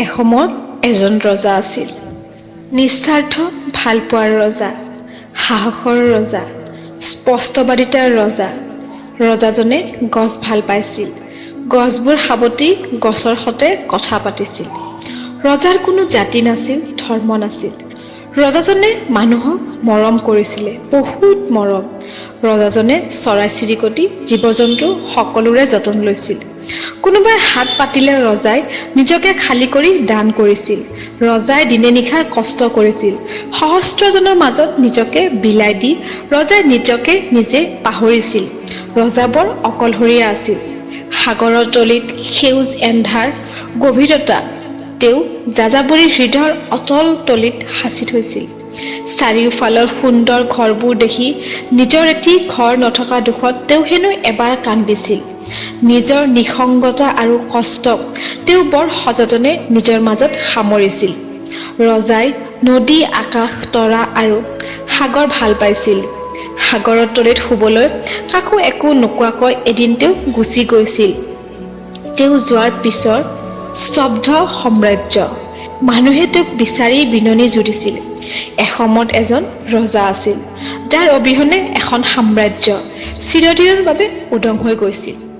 এসময়ত এজন ৰজা আছিল। নিস্বাৰ্থ ভালপোৱাৰ ৰজা, সাহসৰ ৰজা, স্পষ্টবাদিতাৰ ৰজা। ৰজাজনে গছ ভাল পাইছিল। গছবোৰ সাৱটি গছৰ সতে কথা পাতিছিল। ৰজাৰ কোনো জাতি নাছিল, ধৰ্ম নাছিল। ৰজাজনে মানুহক মৰম কৰিছিলে, বহুত মৰম। ৰজাজনে চৰাই চিৰিকটি, জীৱ জন্তু সকলোৰে যতন লৈছিল। কোনোবাই হাত পাতিলে ৰজাই নিজকে খালী কৰি দান কৰিছিল। ৰজাই দিনে নিশা কষ্ট কৰিছিল। সহস্ৰজনৰ মাজত নিজকে বিলাই দি ৰজাই নিজকে নিজে পাহৰিছিল। ৰজা বৰ অকলশৰীয়া আছিল। সাগৰৰ তলিত সেউজ এন্ধাৰ গভীৰতা তেওঁ যাযাবৰী হৃদয়ৰ অতল তলিত সাঁচি থৈছিল। চাৰিওফালৰ সুন্দৰ ঘৰবোৰ দেখি নিজৰ এটি ঘৰ নথকা দুখত তেওঁ হেনো এবাৰ কান্দিছিল। নিজৰ নিসংগতা আৰু কষ্টক তেওঁ বৰ সযতনে নিজৰ মাজত সামৰিছিল। ৰজাই নদী, আকাশ, তৰা আৰু সাগৰ ভাল পাইছিল। সাগৰৰ তলিত শুবলৈ কাকো একো নোকোৱাকৈ এদিন তেওঁ গুচি গৈছিল। তেওঁ যোৱাৰ পিছৰ স্তব্ধ সাম্ৰাজ্য। মানুহে তেওঁক বিচাৰি বিননি জুৰিছিল। এসময়ত এজন ৰজা আছিল, যাৰ অবিহনে এখন সাম্ৰাজ্য চিৰদিনৰ বাবে উদং হৈ গৈছিল।